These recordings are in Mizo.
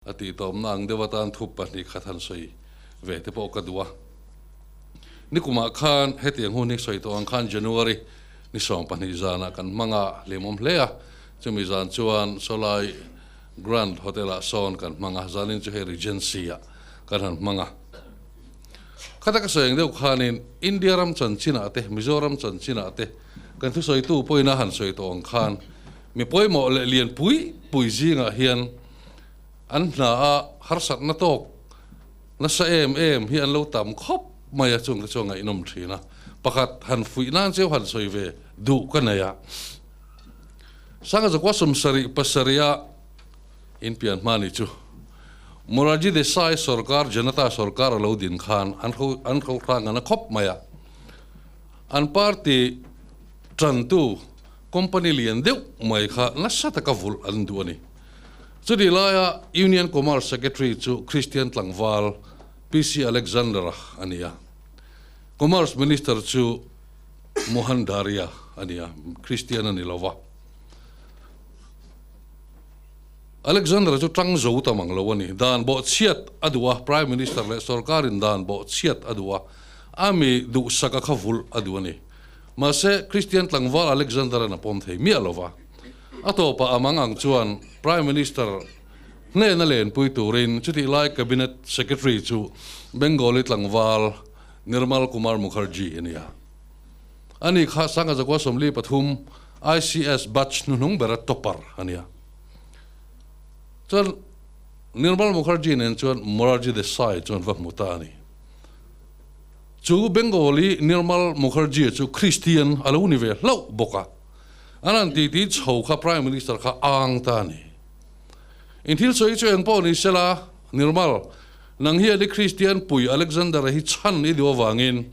A tihtawmna ang deuh atan thu pahnih khat han sawi ve te pawh ka duh a. Nikumah khan hetiang hun hi sawi tawh ang khan January ni 20 zanah kan hmang a, hlimawm hle a. Chumi zan chuan sawlai Grand Hotel-ah sawn kan hmang a, zanin chu hei Regency-ah kan han hmang a. Khata ka sawi ang deuh khanin India ram chanchinah te, Mizoram chanchinah te kan thusawitu pawhin a han sawi tawh ang khan mi pawimawh leh lian pui pui zingah hian An hna a harsatna tawk nasa em em hi an lo tam khawp mai a, chung te chu a ngaihnawm thin a. Pakhat han fuih nan cheu han sawi ve duh ka nei a. Sanga Zakua 77 a inpian hma ni chu Morarji Desai sorkar Janata sorkar a lo din khan an hro an hro hrang an a khawp mai a. An party tantu company lian deuh mai kha nasa taka vulh an duh a ni. Chutih laia Union Commerce Secretary chu Christian tlangval PC Alexander-a a ni a, Commerce Minister chu Mohan Dharia a ni a, Christian a ni lo va. Alexander-a chu tang zo ta mang lo a ni. Dan bawhchhiat a duh a, Prime Minister leh sorkarin dan bawhchhiat a duh a, a mi duhsaka kha vulh a duh a ni. Mahse, Christian tlangval Alexander-a'n a pawm thei miah lo va. A tawpah a mangang chuan Prime Minister hnena lenpui turin chutih lai Cabinet Secretary chu Bengali tlangval Nirmal Kumar Mukherjee a ni a. Ani kha Sangha Zakua 43 ICS batch hnuhnung bera topper a ni a. Chuan Nirmal Mukherjee nen chuan Morarji Desai chuan va hmu ta a ni. Chu Bengali Nirmal Mukherjee chu Christian a lo ni ve hlauh bawk a. An han ti ti chho kha Prime Minister kha ang ta a ni. In thil sawi chu eng pawh ni sela, Nirmal, nang hian i Kristian pui Alexander-a hi chhan i duh avangin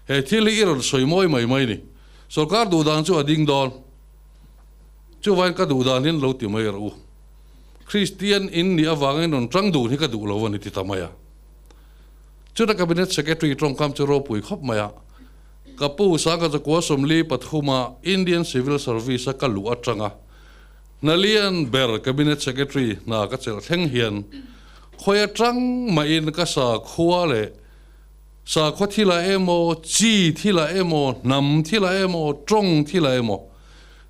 he thil hi i rawn sawi mawi mai mai ni. Sorkar duh dan chu a ding dawn. Chuvain ka duh dan hian lo ti mai rawh u. Kristian in nih avangin rawn tang dun hi ka duh lo a ni ti ta mai a. Chuta Cabinet Secretary tawngkam chu ropui khawp mai a. Ka pu Sangha Zakua 43 a Indian Civil Service a ka luh atanga Hnalian ber Cabinet Secretary hna ka chelh thleng hian khawi atang mahin ka sakhua leh sakhua thilah emaw, chi thilah emaw, hnam thilah emaw, tawng thilah emaw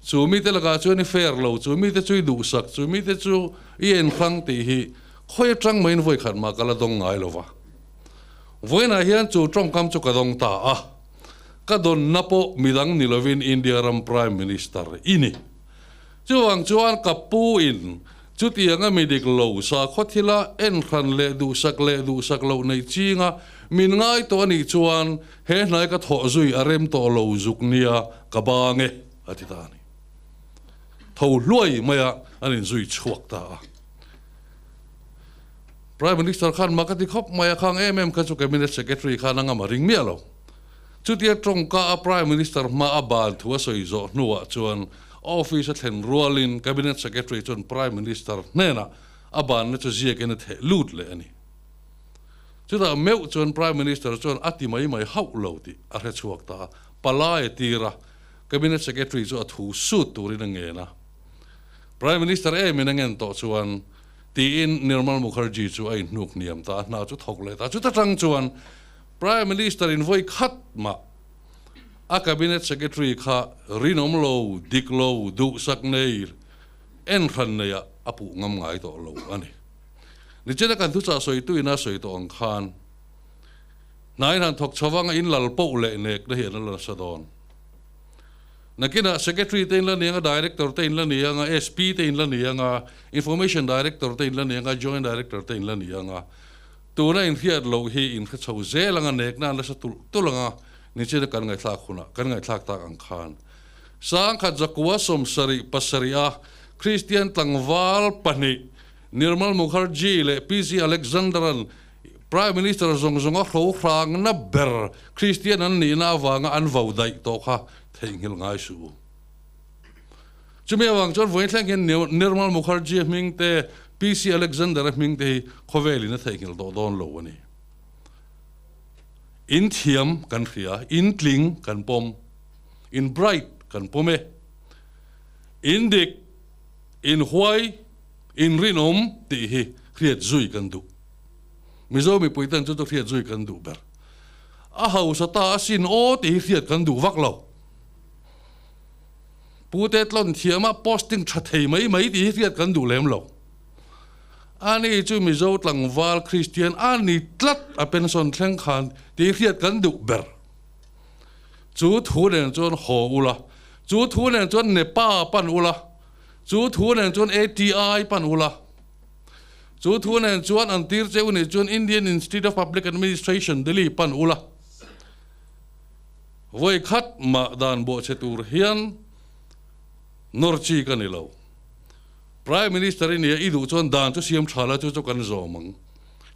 chu mite lakah chuan i fair lo, chu mite chu i duhsak, chu mite chu i enhrang tih hi khawi atang mahin vawikhat mah ka la dawng ngai lova. Vawiinah hian chu tawngkam chu ka dawng ta a, ka dawnna pawh midang ni lovin India ram Prime Minister i ni. Chuvang chuan ka pu in chutianga mi dik lo sakhaw thila enhran leh duhsak leh duhsak loh neih chinga min ngai tawh a nih chuan he hnai ka thawh zui a rem tawh lo zuk nia ka bang e, a ti ta a ni. Tho hluai maia an inzui chhuak ta a. Prime Minister khan mak a ti khawp mai a, khang em em kha chu Cabinet Secretary khan a ngam a ring miah lo. Chutia tawngka a Prime Minister hma a ban thu a sawi zawh hnuah chuan office a thlen rualin Cabinet Secretary chuan Prime Minister hnenah a banna chu ziakin a theh lut leh a ni. Chutah meuh chuan Prime Minister chuan a ti mai mai hauh lo tih a hre chhuak ta a, palai a tir a, Cabinet Secretary chu a thu sut turin a ngen a. Prime Minister emin a ngen tawh chuan Tiin Nirmal Mukherjee chu a inhnuk hniam ta a, hna chu thawk leh ta. Chuta tang chuan Prime Minister in vawi khat mah a Cabinet Secretary kha rinawm lo, dik lo, duhsak nei, en hran neiah a puh ngam ngai tawh lo a ni. Nichina kan thuchah sawituin a sawi tawh ang khan hna in han thawk chho vanga in lal poh leh nek na hian a la nasa dawn. Nakinah Secretary te in la ni anga, Director te in la ni anga, SP te in la ni anga, Information Director te in la ni anga, Joint Director te in la ni anga. Tuna in hriat loh hi in hre chho zel anga, nekna an la sa tulh tulh anga, nichina kan ngaihthlak hunah kan ngaihthlak tak ang khan. Sangkhat zakua 77 a Christian tlangval pahnih Nirmal Mukherjee leh PC Alexander-a'n Prime Minister zawng zawnga hro hrangna ber Christian an nihna avanga an vo daih tawh kha theihnghilh ngai suh u. Chumi avang chuan vawiin thleng hian Nirmal Mukherjee hming te, PC Alexander-a hming te hi khawvelin a theihnghilh tawh dawn lo a ni. In thiam kan hria, in tling kan pawm, in bright kan pawm e. In dik, in huai, in rinawm tih hi. hriat zui kan duh. Mizo mipui ten chu chu hriat zui kan duh ber. A hausa ta asin aw tih hi hriat kan duh vak lo. Pute tlawn thiama posting tha thei mai mai tih hi hriat kan duh lem lo. Ani chu Mizo tlangval Kristian a ni tlat a pension thleng khan tih hriat kan duh ber. Chu thu nen chuan haw ula, chu thu nen chuan Nepa pan ula, chu thu nen chuan ATI pan ula, chu thu nen chuan an tir cheu nih chuan Indian Institute of Public Administration, Delhi pan ula. Vawi khat mah dan bawhchhe tur hian nawr chi ka ni lo. Prime Minister i nia i duh chuan dan chu siam tha la chu chu kan zawm ang.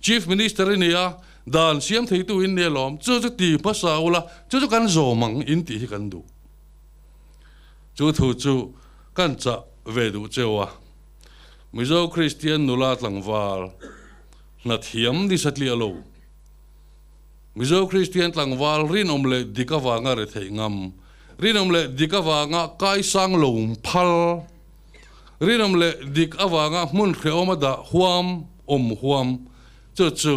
Chief Minister i nia dan siam theitu in nia lawm chu chu ti hmasa ula chu chu kan zawm ang in tih hi kan duh. Chu thu chu kan chah ve duh cheu a. Mizo Kristian nula tlangval hna thiam ni satliah lo. Mizo Kristian tlangval rinawm leh dik avanga retheih ngam, rinawm leh dik avanga kaisang lo phal, rinawm leh dik avanga hmun hrehawm a dah huam, awm huam, chu chu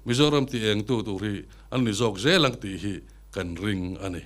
Mizoram ti engtu tur hi an ni zawk zel ang tih hi kan ring a ni.